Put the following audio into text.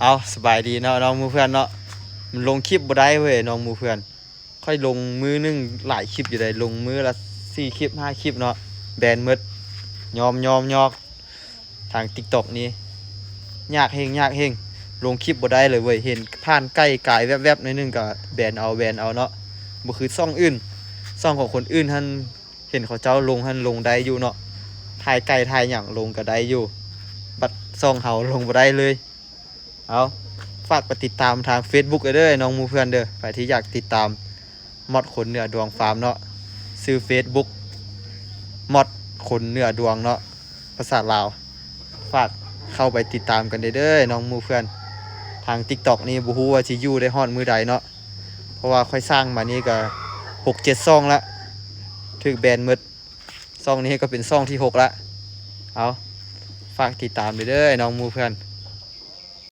ເອົາ ສະບາຍດີເນາະນ້ອງໝູ່ເພື່ອນເນາະ. ມັນລົງຄລິບບໍ່ໄດ້ເວີຍນ້ອງໝູ່ເພື່ອນ. ຂ້ອຍລົງມື້ໜຶ່ງຫຼາຍຄລິບຢູ່ໃດ໋ ລົງມື້ລະສີ່ຄລິບຫ້າຄລິບເນາະ ແບນໝົດ. ຍອມ ຍອມ ຍອມ. ທາງ TikTok ນີ້ຍາກແຮງ ຍາກແຮງ. ລົງຄລິບບໍ່ໄດ້ເລີຍເວີຍ. ເຫັນຜ່ານໄກ່ກາຍແວບໆໜ້ອຍໜຶ່ງກໍແບນເອົາ ແບນເອົາເນາະ. ບໍ່ຄືຊ່ອງອື່ນ ຊ່ອງຂອງຄົນອື່ນຫັ້ນ ເຫັນເຂົາເຈົ້າລົງຫັ້ນລົງໄດ້ຢູ່ເນາະ. ຖ່າຍໄກ່ຖ່າຍຫຍັງລົງກໍໄດ້ຢູ່. ບັດຊ່ອງເຮົາລົງບໍ່ໄດ້ເລີຍ. ເອົາ ຝາກໄປຕິດຕາມທາງ Facebook ເດີນ້ອງໝູ່ເພື່ອນເດີ. ໃຜທີ່ຢາກຕິດຕາມ ມອດຄົນເໜືອດວງຟາມເນາະ. ຊື່ Facebook ມອດຄົນເໜືອດວງເນາະ ພາສາລາວ. ຝາກເຂົ້າໄປຕິດຕາມກັນເດີ ເດີນ້ອງໝູ່ເພື່ອນ. ທາງ TikTok ນີ້ບໍ່ຮູ້ວ່າຊິຢູ່ໄດ້ຮອດມື້ໃດເນາະ. ເພາະວ່າຂ້ອຍສ້າງມານີ້ກໍຫົກເຈັດຊ່ອງລະ ຖືກແບນໝົດ. ຊ່ອງນີ້ກໍເປັນຊ່ອງທີຫົກລະ. ເອົາ ຝາກຕິດຕາມເດີ ເດີນ້ອງໝູ່ເພື່ອນ.